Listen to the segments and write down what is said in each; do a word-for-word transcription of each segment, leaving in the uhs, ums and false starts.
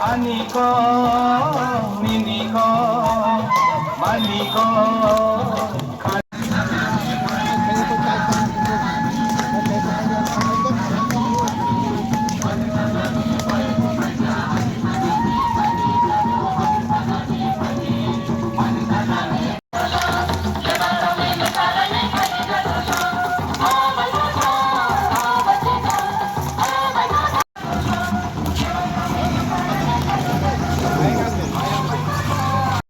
Ani ko, nini ko, mani ko.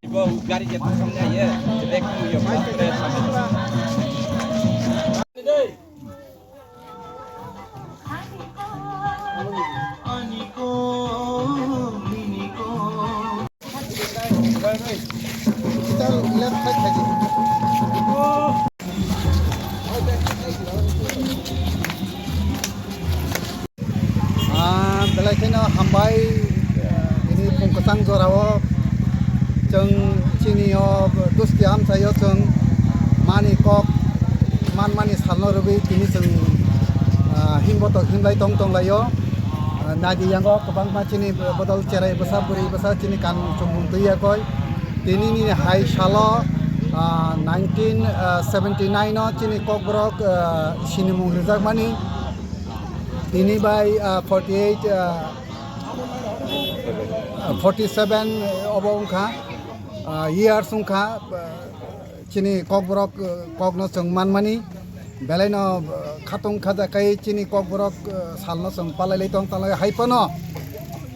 Ibo gari je thang ya ye, je dek yo. Ah, belai kheno hambai, eh, ini phung kwchang jorao chwng chini o dosti amchaio chwng mani kok manmani salno rwgwi tini chwng, ah, himbotok himlai tong tonglaio. Ah, nadi yango kwbangma chini bodol cherai bwsa bwrwi bwsa chini kan chumung twi yakoi. Tini nini hai salo, ah, nineteen seventy nine o chini kokborok, ah, sinimung rwjakmani. Tini bai, ah, forty eight, ah, forty seven obo wngkha, ah, years wngkha, ah, chini kokborok, ah, kokno chwng manmani. Belaino, ah, khatung khajakai chini kokborok, ah, salno chwng palailai tong talai hai phano,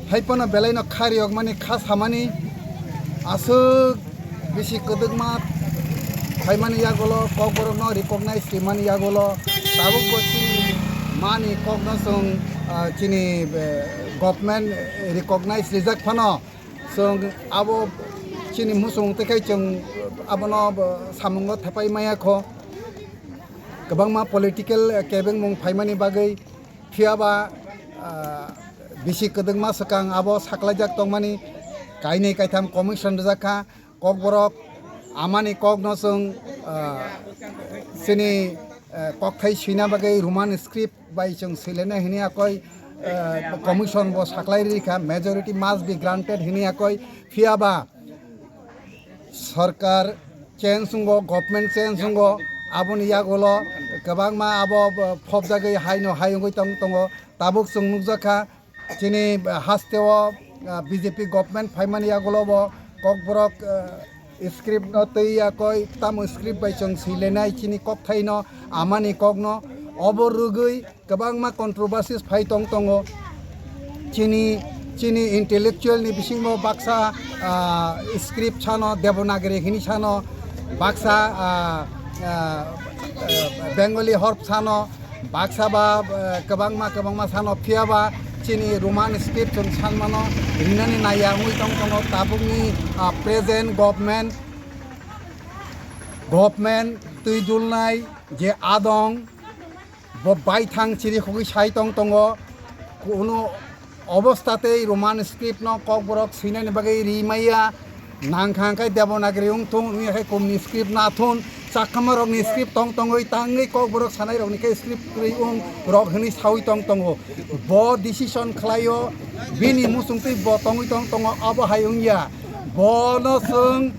hai phano belaino kha riyokmani kha samani aswk bisi kwdwkma phaimani yagulo, kokborokno recognize rimani yagulo, tabukbo chini mani kokno chwng, ah, chini, eh, government recognize rijak phano, chwng abo chini muchung tei khai chwng abono bo samungo thepai maya kho. Kwbangma political, eh, kebengmung phaimani bagwi, phiyaba, ah, bisi kwdwkma swkang abo saklaijak tongmani kainwi kaitham commission rijak kha. Kokborok amani kokno chwng, ah, chini, eh, kokthai swina bagwi Roman script bai chwng swilena hini akoi, eh, commission bo saklai rikha, majority must be granted hini akoi, phiyaba sorkar change wngo, government change wngo, aboni yagulo kwbangma abo phobjagwi haino hai wngwi tong tongo, tabuk chwng nukjakha. Chini hasteo, ah, B J P government phaimani yagulo bo kokborok, ah, script no twi yakoi tamo script bai chwng swilenai chini kokthaino amani kokno obo rwgwi kwbangma controversies phai tong tongo. Chini, chini intellectual ni bisingo baksa, ah, script sano Devanagari hini sano baksa, ah, ah, ah, Bengali horp sano baksa ba, eh, kwbangma, kwbangma sano, phiyaba chini Roman script chwng sanmano rinani naiya wngwi tong tongo tabukni, ah, present government, government twi dulnai je adong bo baithang chiri khogwi sai tong tongo. Kuno obostha tei Roman script no kokborok swinani bagwi ri maya, nangkha hwnkhe Devanagari wngthung, wngya khe kumni script nathun, chakma rokni script tong tongwi tangwi kokborok sanai rokni khe script kwrwi wng rok hwnwi sawi tong tongo. Bo decision khlaio, bini muchungtwi bo tongwi tong tongo, abo hai wngya. Bono chwng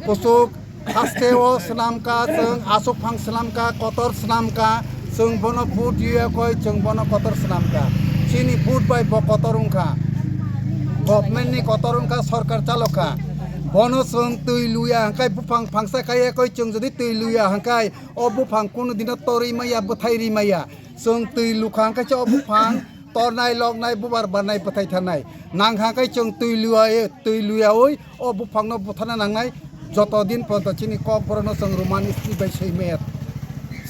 Kuchuk haste o swnamkha, chwng aswk phang swnamkha, kotor swnamkha, chwng bono vote rwya koi, chwng bono kotor swnamkha. Chini vote bai bo kotor wngkha. Government ni kotor wngkha, sorkar chalokha. Bono chwng twi luya hwnkhe buphang phangsa kaiya koi, chwng jodi twi luya hwnkhe o buphang kunu dino torwi maya, bwthai ri maya. Chwng twi lukha hwnkhe se o buphang tornai, loknai, bubar barnai, bwthai thanai. Nangkha hwnkhe chwng twi luya, twi luyaui o buphangno buthana nangnai. Joto din porjonto chini kokborokno chwng Roman script bai swi maya,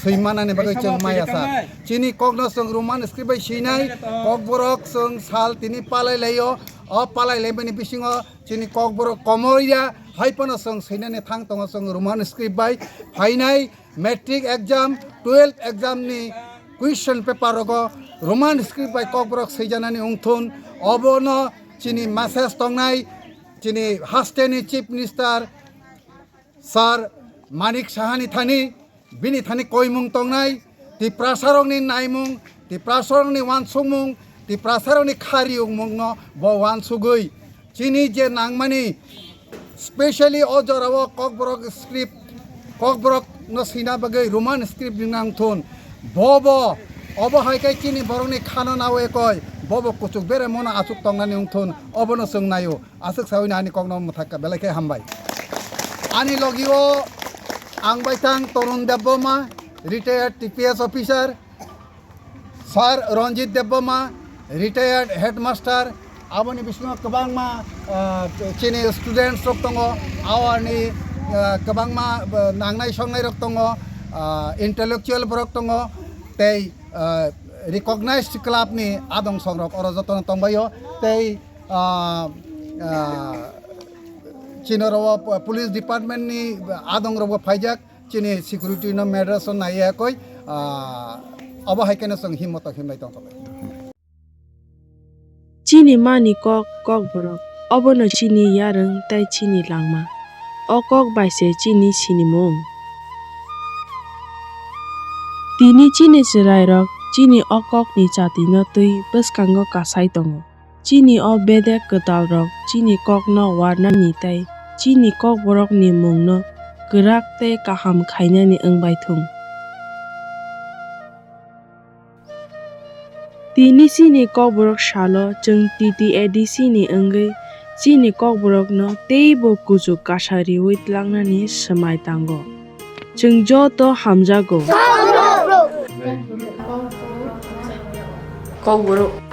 swi manani bagwi chwng maya sa. Chini kokno chwng Roman script bai swinai, kokborok chwng sal tini palai laio. O palai laimani bisingo chini kokborok komorya hai phano chwng swinani thang tongo chwng Roman script bai phainai. Matric exam twelve exam ni question paper rogo Roman script bai kokborok swijanani wngthun, obono chini message tongnai, chini hasteni Chief Minister Sir Manik Sahani thani, bini thani koimung tongnai, Tiprasarokni naimung, Tiprasarokni wansukmung, Tiprasarokni khariyungmungno bo wansugwi chini je nangmani, specially o jorao Kokborok script, Kokborokno swina bagwi Roman script ni nangthun. Bobo, obo hai khe chini borokni khano nawi koi, bobo kuchuk bere mono achuk tongnani wngthun, obono chwng naio. Aswk sawi ani kokno mwthakka, belai khe hambai. Ani logio ang bai thang Torun Debbarma, retired T P S officer, Sir Ranjit Debbarma, retired headmaster, aboni bisingo kwbangma, ah, chini students rok tongo, awarni, ah, kwbangma, ah, nangnai songnai rok tongo, ah, intellectual borok tongo, tei, ah, recognized club ni adong songrok oro jotono tongbaio, tei, ah, ah, chini oro police department ni adong rok bo phaijak. Chini security no matters o naiya koi, ah, obo hai khe no chwng himmoto himlai tongthok. Chini mani kok, Kokborok, obono chini yarwng tei chini langma. O kok bai se chini sinimung. Tini chini chwrairok chini o kokni chatino twi bwskango kasai tongo. Chini o bedek kwtalrok chini kokno warnani tei chini Kokborokni mungno kwrak tei kaham khainani wng bai thung. Tini chini Kokborok salo chwng T T A D C ni wngwi chini Kokborokno teibo kuchuk kasa riwi tlangnani swmai tango. Chwng joto hamjago. Kokborok.